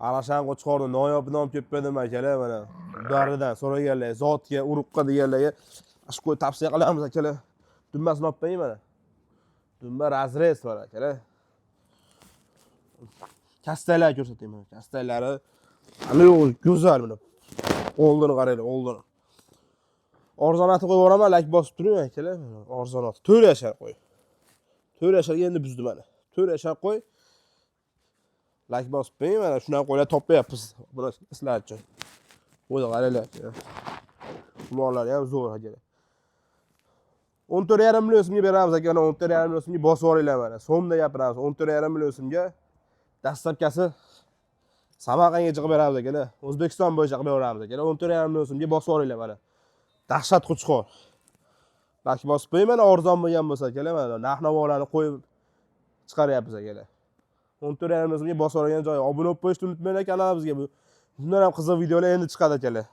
Arashan qo'chqorni noyobini olib kelib berdim, akalar, mana. Daridan so'raganlar, zotga, urug'ga deganlarga shu qo'y tavsiya qilamiz, akalar. Dumbasini olib qo'ying mana. Dumba разрез mana, akalar. Kastalar ko'rsating mana, kastalari. Ana yo'q, go'zal mana. Oldini qaranglar, oldini. Arzonatni qo'yib yuboraman, layk bosib turing, akalar. Mana arzonat. 4 yashar qo'y. 4 yasharga endi buzdi mana. 4 yashar qo'y. Layk bosib qo'ying mana, shunaqa qo'ylar topyapmiz. Buni sizlar uchun. Qo'yni qaranglar, akalar. Quloqlari ham zo'r, akalar. 14,5 million so'mga beramiz, aka, 14,5 million so'mga bosib yuboringlar mana. So'mda gapiramiz. 14,5 million so'mga доставка si Samarqandga chiqib beramiz, akalar. O'zbekiston bo'yicha qilib beramiz, akalar. 14,5 million so'mga bosib yuboringlar mana. Dahshat qo'chqor. Balki bosib qo'ying mana, arzon bo'lgan bo'lsa, akalar, mana narx-navolarni qo'yib chiqaryapmiz, akalar. 14,5 million so'mga bosib yuborgan joyi. Obuna bo'lib qo'yishni unutmanglar kanalimizga. Bu bundan ham qiziq videolar endi chiqadi, akalar.